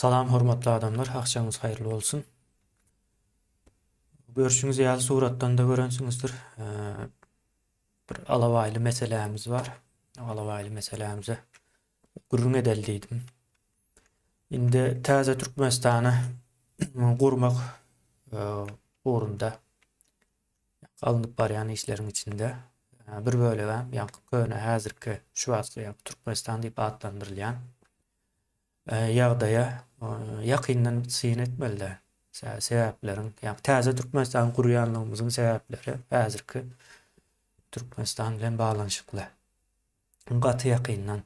Salam hormatly adamlar, agşamyňyz haýyrly bolsun. Görşüňiz ýaly suratdan-da görensiňizdir. Bir alabaýly meselämiz bar. Alabaýly meselämize gürrüň edeli diýdim. Indi täze Türkmenistany gurmak ugrunda alnyp barýan işleriň içinde bir bölegem ýaňky köne häzirki şu wagtky ýaňky Türkmenistan diýip atlandyrylýan ýagdaýa ýakyndan syn etmeli-de. Sebäpleriň, ýagny täze Türkmenistany gurýanlygymyzyň sebäpleri häzirki Türkmenistan bilen baglanyşykly. Gaty ýakyndan.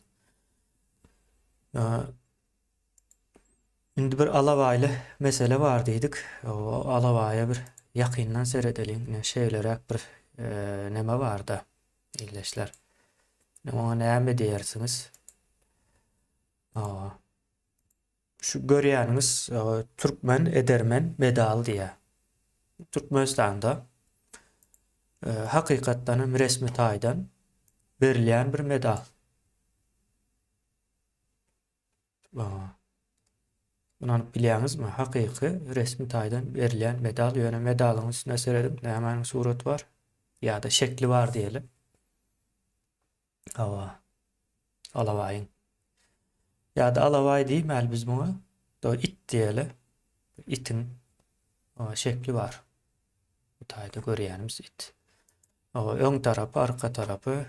Indi bir alabaýly mesele bar diýdik. O alabaýa bir ýakyndan seredeliň. Ine şeýleräk bir neme bar-da, ildeşler. Oňa näme diýersiňiz? Şu görýäniňiz Türkmen edermen medaly diýýär. Türkmenistanda hakykatdan hem resmi taýdan berilýän bir medal. Ynanyp bilýäňizmi? Hakyky resmi taýdan berilýän medal. Ýöne medalyň üstüne serediň, nämäniň suraty bar ýa-da şekli bar diýeli. Hawa. Alabaýyň. Ýa-da alabaý diýmäli biz muňa. Do it diýeli. Itiň şekli bar. Bu taýda görýänimiz it. Öň tarapy, arka tarapy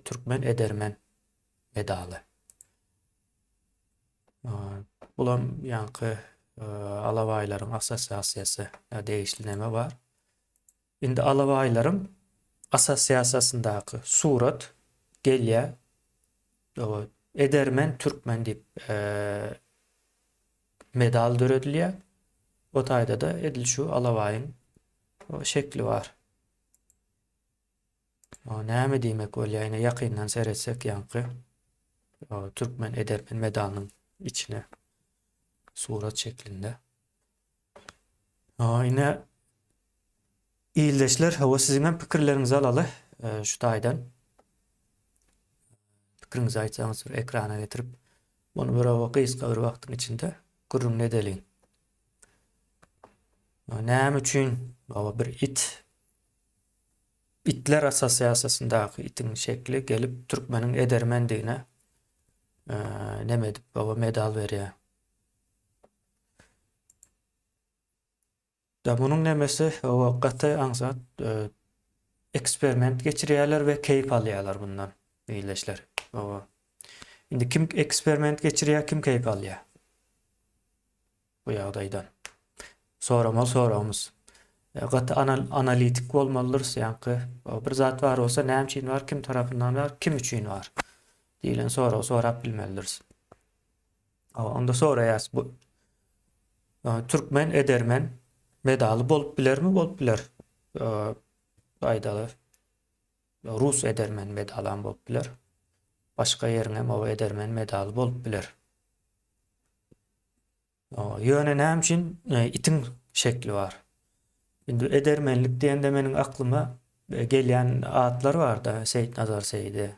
Türkmen edermen medaly. Bulam ýaňky alabaýlaryň assosiasiýasy degişli neme bar. Indi alabaýlaryň assosiasiýasyndaky surat gelýär. Edermen türkmen diýip medal döredilýär. O taýda-da edil şu alabaýyň şekli bar. Näme diýmek bolýar, ine ýakyndan seretsek ýaňky türkmen edermen medalynyň içine surat şeklinde. Ine ildeşler, hawa siziň hem pikirleriňizi alaly şu taýdan. Pikiriňizi aýtsaňyz bir ekrana getirip, muny bir hawa gysga bir wagtyň içinde gürrüň edeliň. Näme üçin hawa bir it Itler assosiasiýasyndaky itiň şekli gelip türkmeniň edermendigine neme edip baba medal berýär. Da munuň nemesi oba gaty aňsat eksperiment geçirýärler we keýp alýarlar bundan ildeşler. Oba. Indi kim eksperiment geçirýär, kim keýp alýar? Bu ýagdaýdan. Soramaly soragymyz. Gaty analitik bolmalydyrys, ýaňky bir zat bar bolsa näme üçin bar, kim tarapyndan bar, kim üçin bar diýlen soragy sorap bilmelidiris. Onda soraýas bu türkmen edermen medaly bolup bilermi? Bolup biler. Aýdaly. Rus edermen medalam bolup biler. Başga ýeriň hem o edermen medaly bolup biler. Ýöne näme üçin itiň şekli bar? Indi edermenlik diýende meniň aklyma gelýän atlar bar-da, Seýitnazar Seýdi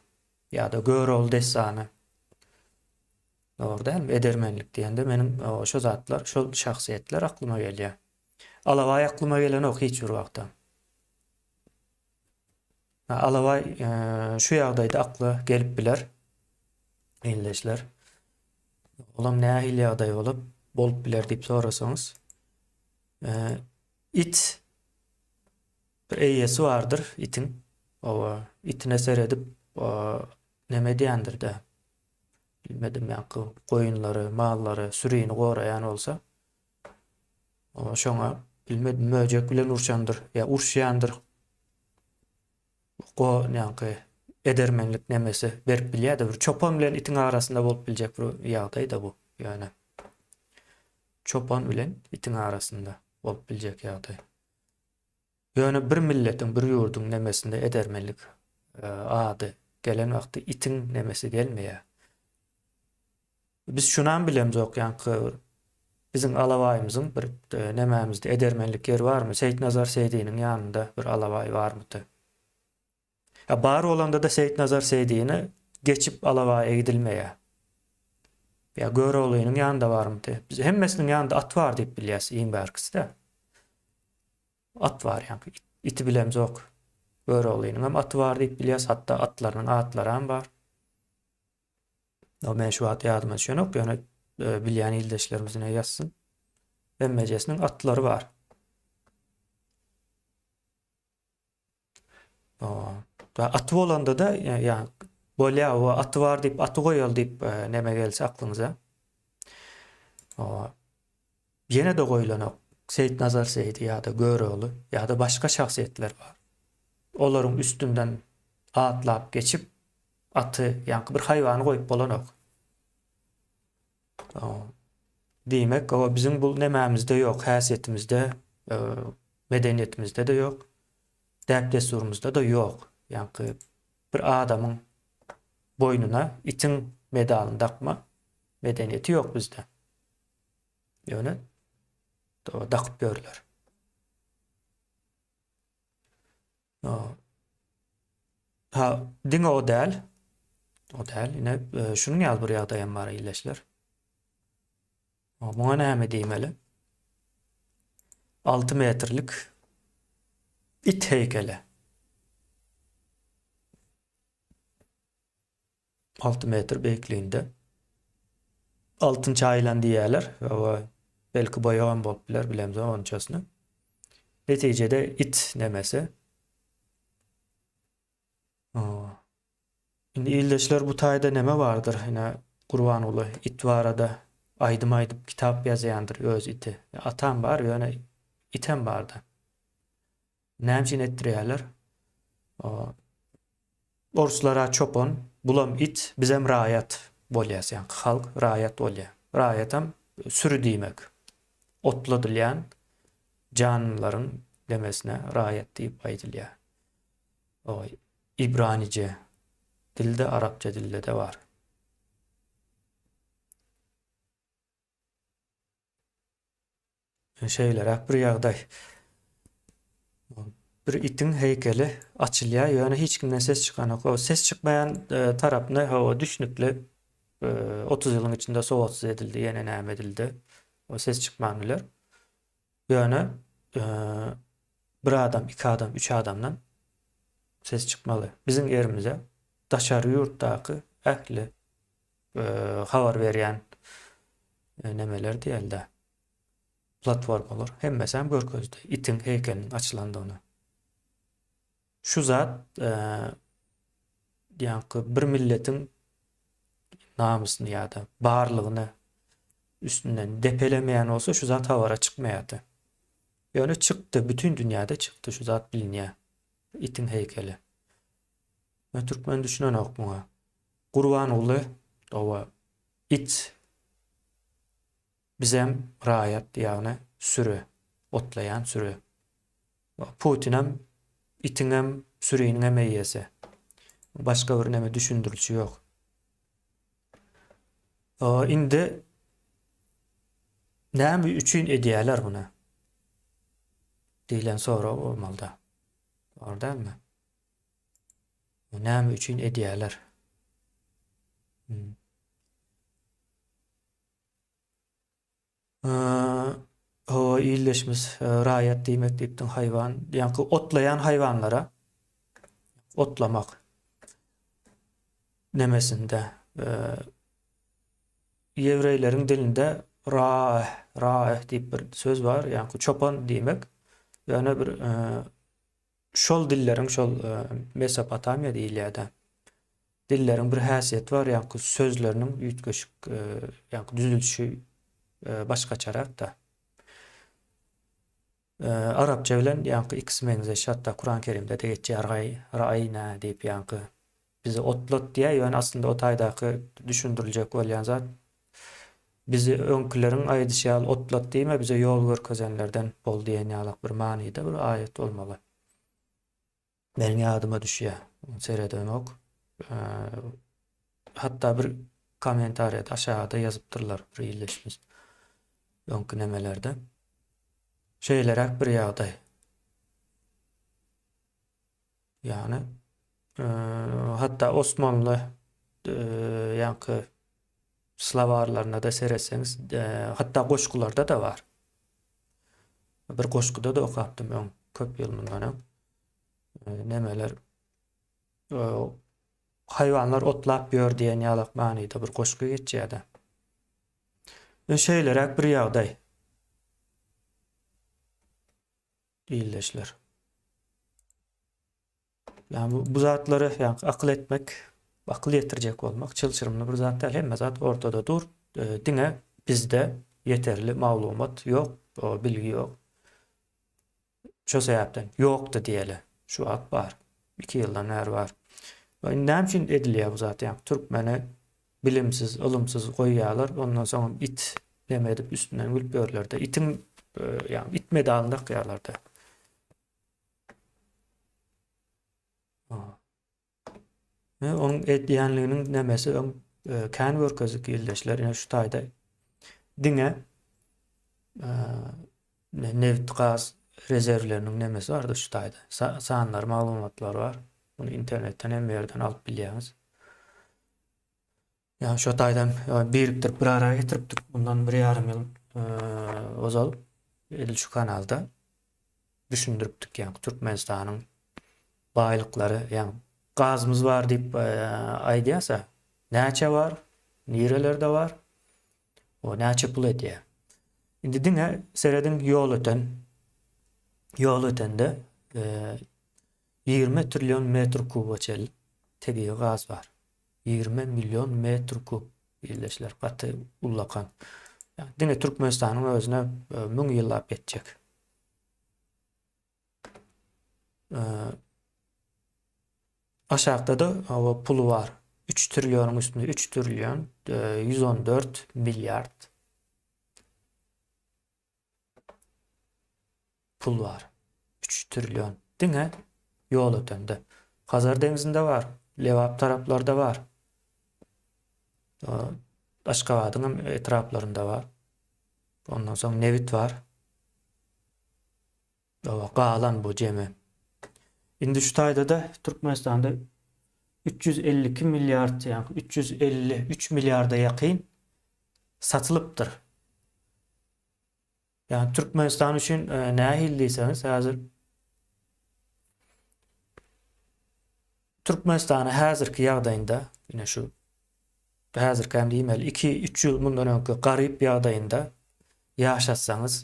ýa-da Görogly dessany. Dogry dälmi? Edermenlik diýende meniň şo zatlar, şol şahsyýetler aklyma gelýär. Alabaý aklyma gelenok hiç bir wagtam. Alabaý şu ýagdaýda akla gelip biler. Ildeşler. Olam nähili ýagdaý bolup, bolup biler diýip sorasaňyz, it bir eýesi bardyr itiň. Owa, itine seredip, neme edýändir-de. Bilmedim, ýaňky goýunlary, mallary, sürini goraýan bolsa, Şoňa bilmedim möjek bilen urşandyr ýa urşýandyr. Go ýaňky edermenlik nemesi berip bilýär-de bir çopan bilen itiň arasynda bolup biljek bir ýagdaý-da bu. Ýöne çopan bilen itiň arasynda bolup biljek ýagdaý. Ýöne bir milletiň, bir ýurduň nemesinde edermenlik ady gelen wagty itiň nemesi gelmeýär. Biz şunam bilemzok ýaňky biziň alabaýymyzyň bir nemämizde edermenlik ýeri barmy? Seýitnazar Seýdiniň ýanynda bir alabaý barmydy? Ýa bar bolanda-da Seýitnazar Seýdini geçip alabaýa gidilmeýär. Ýa Göroglynyň ýanynda barmydy? Biz hemmesiniň ýanynda at bar diýip bilýäs, iň bärkisi-de. At bar ýaňky iti bilemzok. Göroglynyň hem aty bar diýip bilýäs, hatda atlarynyň atlaram bar. O men şu wagt ýadyma düşenok, ýöne e, bilýän ildeşlerimiz ine ýazsyn. Hemmejesiniň atlary bar. O, aty bolanda-da, ýa bolýa, o aty bar diýip aty goýaly diýip e, neme gelse aklyňyza. O, ýene-de goýlanok. Seýitnazar Seýdi ýa-da Görogly ýa-da başga şahsyýetler bar. Olaryň üstünden atlap geçip aty, ýaňky bir haýwany goýup bolanok. Diýmek, o biziň bu nemämizde ýok, häsiýetimizde, e, medeniýetimizde-de ýok, däp-dessurymyzda-da ýok. Ýaňky bir adamyň boýnuna itiň medalyny dakma medeniýeti ýok bizde. Ýöne dakyp ýörler. Ha, diňe o däl. O däl. Ine, e, şunuň ýaly bir ýagdaý hem bar ildeşler. Muňa näme diýmeli? 6 metrlik it heýkeli. 6 metr beýikliginde. Altyn çaýylan diýýärler. Belki boýagam bolup biler, bilemzok onçasyny. Netijede it nemesi. Indi ildeşler bu taýda neme bardyr? Ine Gurbanguly it barada aýdym aýdyp kitap ýazýandyr öz iti. Atam bar, ýöne item barda. Näme üçin etdirýärler? Orslara çopan, bulam it, bizem raýat bolýas, ýaňky halk raýat bolýar. Raýatam süri diýmek. Otladylýan janlylaryň demesine raýat diýip aýdylýar. O ibranice dilde, arapça dilde-de bar. Şeýleräk bir ýagdaý. Bir itiň heýkeli açylýar, ýöne hiç kimden ses çykanok. O ses çykmaýan e, tarapyna hawa düşnükli. E, 30 ýylyň içinde sowatsyz edildi, ýene näme edildi. O ses çykman biler. Ýöne e, bir adam, iki adam, üç adamdan ses çykmaly. Biziň ýerimize daşary ýurtdaky ähli e, habar berýän e, nemeler diýelde. Platformalar hemmesem görkezdi itiň heýkeliniň açylandygyny. Şu zat e, ýaňky bir milletiň namysyny ýa-da barlygyny üstünden depelemeýän bolsa şu zat habara çykmaýardy. Ýöne çykdy, bütün dünýäde çykdy şu zat bilinýär. Itiň heýkeli. Men türkmen düşünenok muňa. Gurbanguly owa it Bizem raýat ýagny süri, otlaýan süri. Putinem itiňem süriniňem eýesi. Başga bir neme düşündirilişi ýok. Indi näme üçin edýärler muny? Diýlen sorag bolmalyda. Dogry dälmi? Näme üçin edýärler? Hmm. Hawa ildeşimiz raýat diýmek diýipdiň haýwan ýaňky otlaýan haýwanlara otlamak nemesinde ýewreýleriň dilinde raeh raeh diýip bir söz bar ýaňky çopan diýmek ýöne bir Şol dilleriň şol Mesopotamiýa diýilýär-de. Dilleriň bir häsiýeti bar, ýaňky sözleriniň üýtgeşik, ýaňky düzülişi başgaçarak-da. Arapça bilen ýaňky ikisi meňzeş, hatda Kuran Kerimde-de geçýär, Ra'aýna diýip ýaňky bizi otlat diýýär, ýöne aslynda o taýdaky düşündiriljek bolýan zat bizi öňküleriň aýdyşy ýaly otlat diýme, bize ýol görkezenlerden bol diýen ýalak bir manyda bir aýat bolmaly. Meniň ýadyma düşýär. Seredenok. Hatda bir kommentariýada aşagada ýazypdyrlar bir ildeşimiz. Öňki nemelerde. Şeýleräk bir ýagdaý. Ýagny hatda Osmanly ýaňky. Slowarlaryna-da seretseňiz, hatda goşgularda-da bar. Bir goşguda-da okapdym öň, köp ýyl mundan öň. Nemeler haýwanlar otlap ýör diýen ýalak manyda bir goşgy geçýär-de. Şeýleräk bir ýagdaý. Ildeşler. Ýa bu, bu zatlary ýa akyl etmek, akyl ýetirjek bolmak çylşyrymly bir zat däl. Hemme zat ortada dur. E, diňe bizde ýeterli maglumat ýok, bilgi ýok. Şo sebäpden ýokdy diýeli. Şu wagt bar. 2 ýyldan bäri bar. Indi näme üçin edilýär bu zat? Ýa türkmeni bilimsiz, ylymsyz goýýarlar. Ondan soň it neme edip üstünden gülüp ýörler-de. Itiň e, ýa it medalyny dakýarlar-da. E, onuň edýänliginiň nemesi öň e, kän görkezdik ildeşler. Ine şu taýda diňe e, nebit gaz rezerwleriniň nemesi bardy şu taýda. Sa sanlar, maglumatlar bar. Bunu internetden hem ýerden alyp bilýäňiz. Ýa şu taýdan birikdirip bir ara getiripdik. Bundan bir ýarym ýyl ozal edil şu kanalda düşündiripdik ýa Türkmenistanyň baýlyklary ýa gazymyz bar diýip aýdýarsa, näçe bar, nirelerde bar, o näçe pul edýär. Indi diňe serediň ýol öten ýol ötende 20 trillion metr kuba çenli tebigy gaz bar. 20 million metr kub ildeşler gaty ullakan. Diňe Türkmenistanyň özüne 1000 e, ýyllap ýetjek. E, aşakda da o puly bar. 3 trillionyň üstünde 3 trillion 114 e, milliard pul bar. 3 trillion. Diňe ýol ötende. Hazar deňzinde bar. Lebap taraplarda bar. Aşgabadyň hem etraplarynda bar. Ondan soň nebit bar. Galan bu jemi. Indi şu taýda-da Türkmenistanda 352 milliard, ýagny 353 milliarda ýakyn satylypdyr. Ýagny Türkmenistan üçin e, nähili diýseňiz, häzir Türkmenistany häzirki ýagdaýynda, ine şu häzirki hem diýmeli, 2-3 ýyl mundan öňki garyp ýagdaýynda ýaşatsaňyz,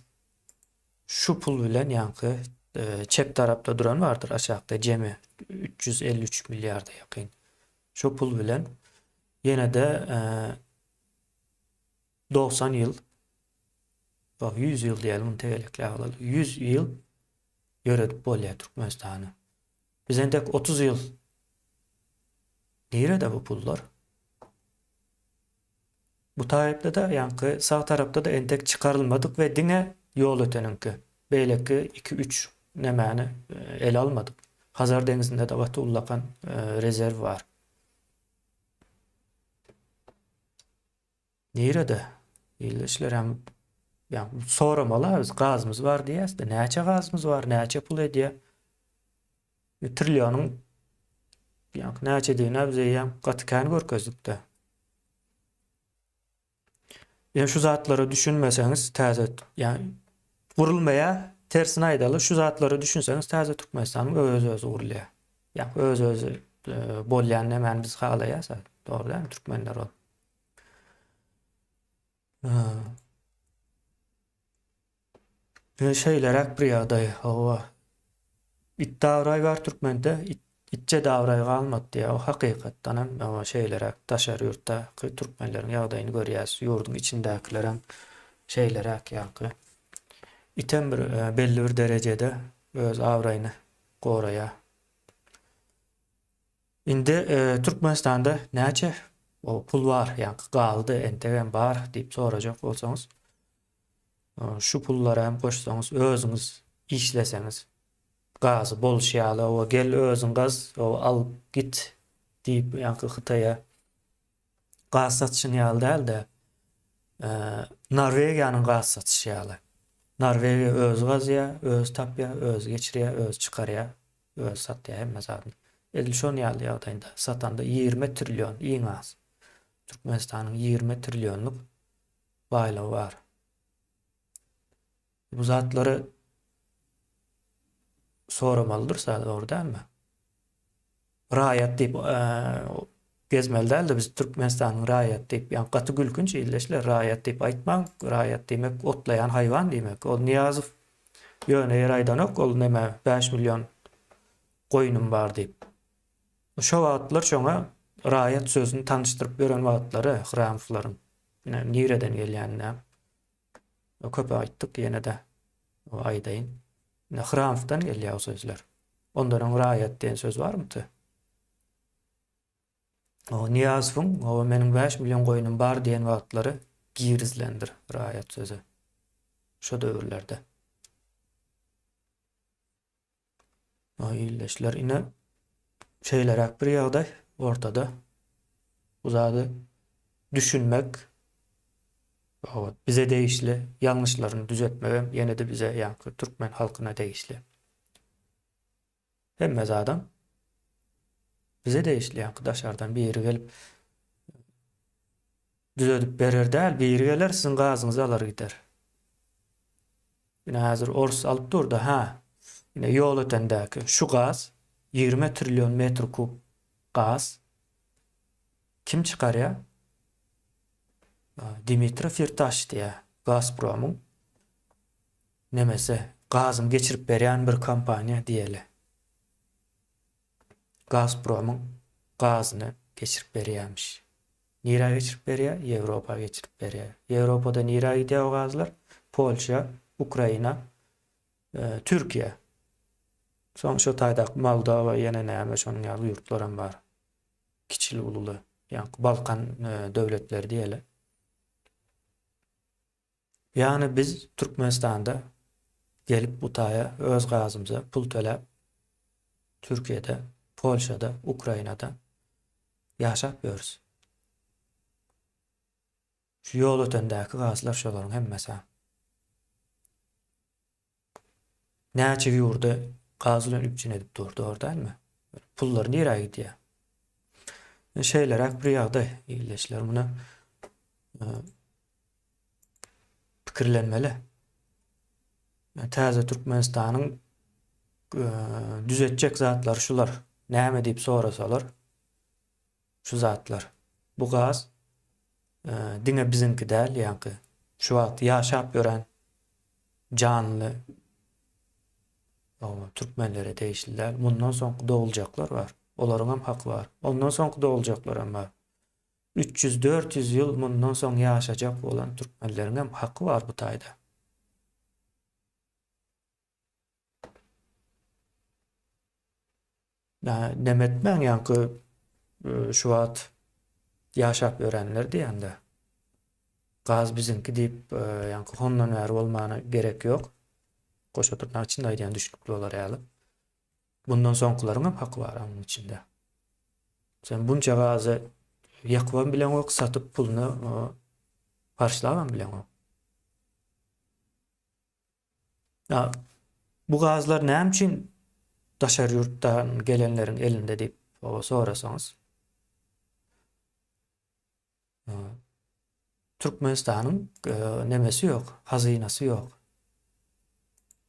şu pul bilen ýaňky e, çep tarapda duran bardyr aşakda jemi 353 milliarda ýakyn. Şu pul bilen ýene-de e, 90 ýyl, ýok 100 ýyl diýeli muny tegelekläp alaly, 100 ýyl ýöredip bolýar Türkmenistany. Biz entek 30 ýyl nirede bu pullar? Bu taýypda-da ýaňky sag tarapda-da entek çykarylmadyk we diňe ýol öteniňki. Beýleki 2-3 nemäni e, ele almadyk. Hazar deňzinde-de gaty ullakan e, rezerw bar. Nirede? Ildeşler hem ýa soramaly biz gazymyz bar diýýäs-de, näçe gazymyz bar, näçe pul edýär? Trillionyň ýa näçedigini biz eýýäm gaty kän görkezdik-de. Ýa şu zatlara düşünmeseňiz täze ýa gurulmaýar, tersine aýdaly, şu zatlara düşünseňiz täze Türkmenistanyň öz-özi gurulýar. Ýa öz-özi e, bolýan nämäni biz halaýas, dogry dälmi türkmenler ol. Şeýleräk bir ýagdaý, hawa. It dabraý bar türkmende, it, itçe dabraý galmady diýýär. O hakykatdan hem hawa şeýleräk daşary ýurtdaky türkmenleriň ýagdaýyny görýäs. Ýurduň içindäkilerem şeýleräk ýaňky. Item bir e, belli bir derejede öz abraýyny goraýar. Indi Türkmenistanda näçe pul bar, ýaňky galdy, entegem bar diýip sorajak bolsaňyz, şu pullary hem goşsaňyz, özüňiz işleseňiz, gazy bolşy ýaly, owa gel özüň gaz, owa al git diýip, ýaňky Hytaýa gaz satyşyň ýaly däl-de, Norwegiýanyň gaz satyşy ýaly. Norwegiýa özi gazýar, özi tapýar, özi geçirýär, özi çykarýar, özi satýar hemme zadyny. Edil şon ýaly ýagdaýynda satanda 20 trillion iň az. Türkmenistanyň 20 trillionlyk baýlygy bar. Bu zatlary soramalydyrys dogry dälmi? Raýat diýip gezmeli däldi biz Türkmenistanyň raýaty diýip. Ýa gaty gülkünç ildeşler raýat diýip aýtmaň. Raýat diýmek otlaýan haýwan diýmek. Ol Nyýazow ýöne ýere aýdanok ol neme 5 million goýnum bar diýip. Şo wagtlar şoňa raýat sözüni tanyşdyryp ýören wagtlary Hramowlaryň nireden gelýänini Köp aýtdyk ýene-de aýdaýyn. Ine Hramowdan gelýär o sözler. Ondan öň raýat diýen söz barmydy? O Nyýazowyň o meniň 5 million goýnum bar diýen wagtlary girizilendir raýat sözi. Şo döwürlerde. O ildeşler ine şeýleräk bir ýagdaý ortada. Bu zady düşünmek evet, bize degişli ýalňyşlaryny düzetmegem ýene-de bize ýaňky türkmen halkyna degişli. Hemme zadam bize degişli ýaňky daşardan biri gelip düzedip berer däl, biri geler siziň gazyňyzy alar gider. Ine häzir ors alyp durda ha. Ine ýol ötendäki şu gaz 20 trillion metr kub gaz kim çykarýar? Dimitri Firtaş diýýär. Gazpromyň nemesi gazyny geçirip berýän bir kompaniýa diýeli. Gazpromyň gazyny geçirip berýärmiş. Nirä geçirip berýär? Ýewropa geçirip berýär. Ýewropada nirä gidýär o gazlar? Polşa, Ukraina, e, Türkiýe. Soň şo taýdaky Moldowa ýene näme şonuň ýaly ýurtlaram bar. Kiçili ululy, ýagny Balkan e, döwletleri diýeli. Ýagny biz Türkmenistanda gelip bu taýa öz gazymyza pul töläp Türkiýede, Polşada, Ukrainada ýaşap ýörüs. Şu ýol ötendäki gazlar şolaryň hemmesi. Näçe ýurdy gaz bilen üpjün edip dur, dogry dälmi? Pullar nirä gidýär? Şeýleräk bir ýagdaý, ildeşler, muny e, pikirlenmeli. Täze Türkmenistanyň e, düzetjek zatlary şular. Näme diýip sorasalar, şu zatlar. Bu gaz e, diňe biziňki däl, ýaňky şu wagt ýaşap ýören janly türkmenlere degişli däl. Mundan soňky doguljaklar bar. Olaryň hem haky bar. Ondan soňky doguljaklar hem bar. 300-400 ýyl mundan soň ýaşajak bolan türkmenleriň hem haky bar bu taýda. Neme etmäň ýaňky şu wagt ýaşap ýörenler diýende. Gaz biziňki diýip ýaňky hondan bäri bolmana gerek ýok. Goşa dyrnak içinde aýdýan düşnükli bolar ýaly. Bundan soňkularyň hem haky bar onuň içinde. Sen bunça gazy ýakybam bileňok, satyp puluny harçlabam bileňok. Ýa bu gazlar näme üçin daşary ýurtdan gelenleriň elinde diýip sorasaňyz, Türkmenistanyň e, nemesi ýok, hazynasy ýok.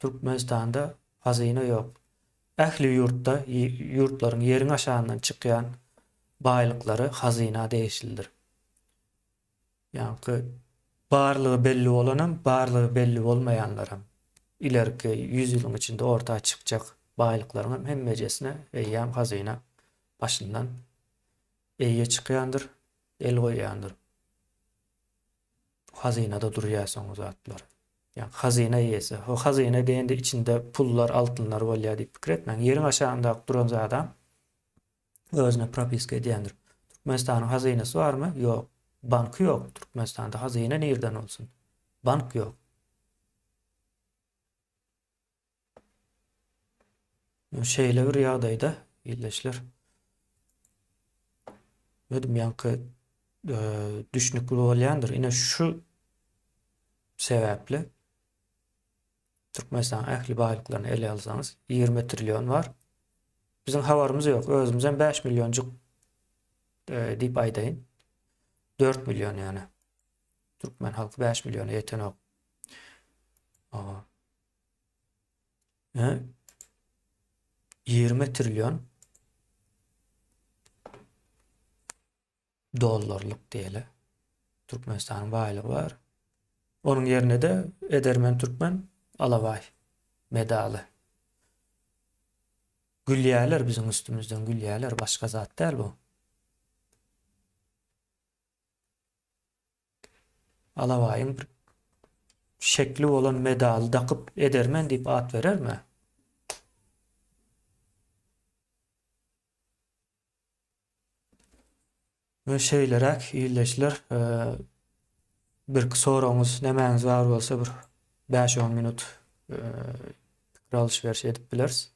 Türkmenistanda hazyna ýok. Ähli ýurtda ýurtlaryň ýeriň aşagyndan çykýan baýlyklary hazyna degişlidir. Ýaňky barlygy belli bolanam, barlygy belli bolmaýanlaram, ilerki ýüz ýylyň içinde orta çykjak baýlyklaryňam hemmejesine eýýäm hazyna başyndan eýe çykýandyr, el goýýandyr. Hazynada durýar soň o zatlar. Ýa hazyna eýesi. O hazyna diýende içinde pullar, altynlar bolýar diýip pikir etmäň. Ýeriň aşagyndaky duran zadam özüne propiska edýändir. Türkmenistanyň hazynasy barmy? Ýok. Banky ýok. Türkmenistanda hazyna nirden bolsun? Bank ýok. Şeýle bir ýagdaýda ildeşler. Ödüm ýaňky e, düşnükli bolýandyr. Ine şu sebäpli Türkmenistanyň ähli baýlyklaryny ele alsaňyz 20 trillion bar. Biziň habarymyz ýok. Özümizem 5 millionjyk e, diýip aýdaýyn. 4 million ýöne. Türkmen halky 5 milliona ýetenok. Oba. 20 trillion dollarlyk diýeli. Türkmenistanyň baýlygy bar. Onuň ýerine-de edermen türkmen alabaý medaly. Gülýärler biziň üstümizden gülýärler, başga zat däl bu. Alabaýyň bir şekli bolan medaly dakyp edermen diýip at berermi? We şeýleräk ildeşler, birki soragyňyz, nämäňiz bar bolsa bir 5-10 minut pikir alyş-beriş edip bileris.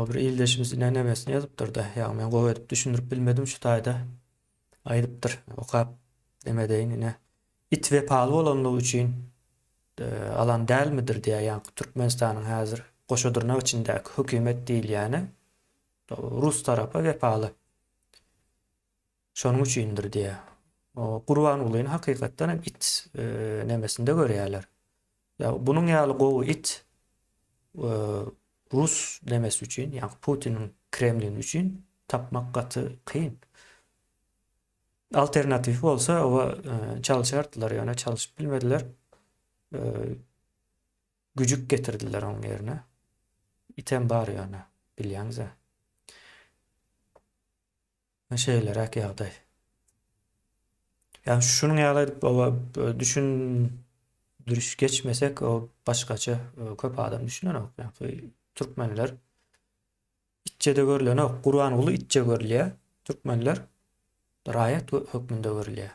Hawa bir ildeşimiz ine nemesini ýazypdyr-da. Ýa men gowy edip düşündirip bilmedim şu taýda. Aýdypdyr. Okap demedeýin ine. It wepaly bolanlygy üçin e, alan dälmidir diýýär. Ýaňky Türkmenistanyň häzir goşa dyrnak içindäki hökümet diýilýäni rus tarapa wepaly. Şonuň üçindir diýýär. O Gurbangulyny hakykatdan hem it e, nemesinde görýärler. Ýa bunuň ýaly gowy it e, rus nemesi üçin, ýa Putiniň Kremlini üçin tapmak gaty kyn. Alternatiw bolsa oba e, çalyşardylar, ýöne çalyşyp bilmediler. E, güjük getirdiler onuň ýerine. Item bar ýöne, bilýäňiz-ä. Şeýleräk ýagdaý. Ýa şunuň ýaly edip oba düşündiriş geçmesek, o başgaça e, köp adam düşünenok. Ýa türkmenler itçe-de görülenok. Gurbanguly itçe görülýär. Türkmenler raýat hökmünde görülýär.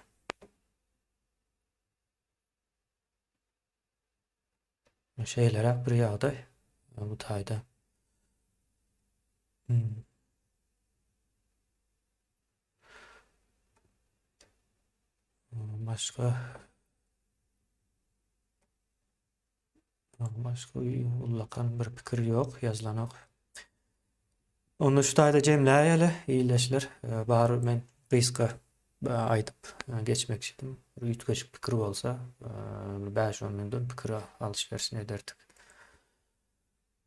Şeýleräk bir ýagdaý bu taýda. Hmm. Başga başga ullakan bir pikir ýok, ýazylanok. Onda şu taýda jemläýeli, ildeşler. Bar men gysga aýdyp geçmekçidim. Bir üýtgeşik pikir bolsa, bir 5-10 minutdan pikir alyş-berişini ederdik.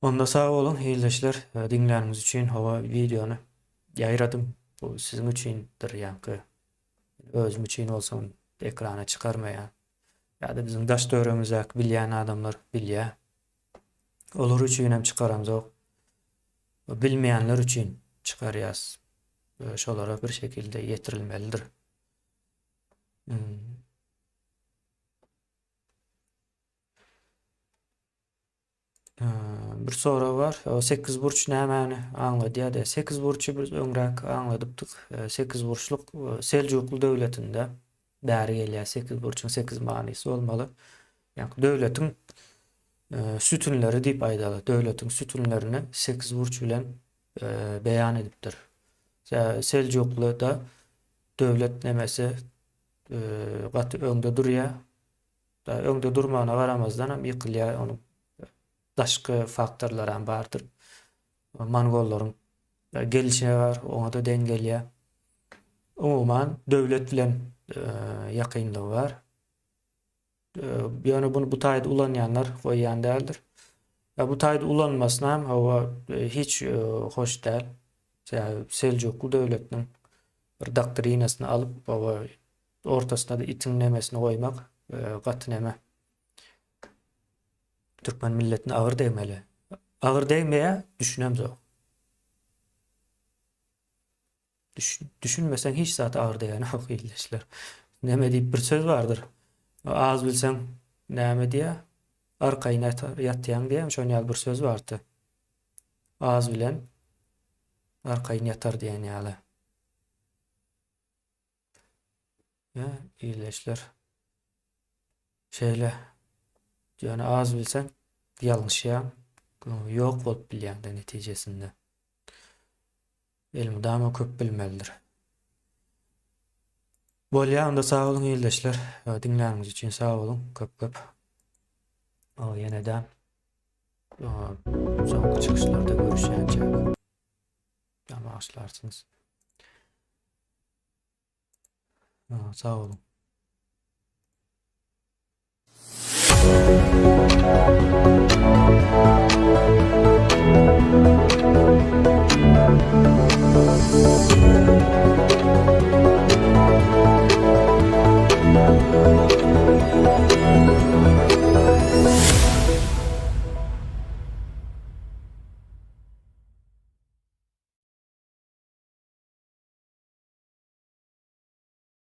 Onda sag boluň, ildeşler, diňläniňiz üçin. Hawa, wideony ýaýradym. Bu siziň üçindir, ýaňky özüm üçin bolsa ekrana çykarmaýan. Ýa-da biziň daş-töweregimizdäki bilýän adamlar bilýär. Olar üçin hem çykaramzok. Bilmeýänler üçin çykarýas. Şolara bir şekilde ýetirilmelidir. Hmm. Bir sorag bar. O sekizburç nämäni aňladýar diýýär. Sekizburçy biz öňräk aňladypdyk. Sekizburçluk Seljukly döwletinde bäri gelýär. Sekizburçuň sekiz manysy bolmaly. Ýagny döwletiň sütünleri diýip aýdaly. Döwletiň sütünlerini sekizburç bilen beýan edipdir. Seljuklyda döwlet nemesi gaty öňde durýar. Öňde durmagyna garamazdan hem ýykylýar. Onuň daşky faktorlary hem bardyr. Mongollaryň gelişi bar, oňa-da deň gelýär. Umuman döwlet bilen ýakynlygy bar. Ýöne bunu bu taýda ulanýanlar goýýan däldir. Bu taýda ulanmasyna hem hawa hiç hoş däl. Sebäbi Seljukly döwletiniň bir doktrinasyny alyp, hawa Ortasyna-da itiň nemesini goýmak gaty neme. Türkmen milletine agyr degmeli. Agyr degmeýär, düşünemzok. Düş, düşünmeseň hiç zat agyr degenok ildeşler. Neme diýip bir söz bardyr. Az bilseň näme diýýär? Arkaýyn ýatýaň diýýär, şonuň ýaly bir söz bardy. Az bilen arkaýyn ýatar diýen ýaly. Ýa ildeşler. Şeýle. Ýöne az bilseň. Ýalňyşýaň, ýok bolup bilýäň-de netijesinde. Elmydama köp bilmelidir. Bolýa onda sag boluň ildeşler. Diňläniňiz üçin sag boluň köp köp. Ýene-de soňky çykyşlarda görüşýänçäk. Bagyşlarsyňyz. Sag boluň.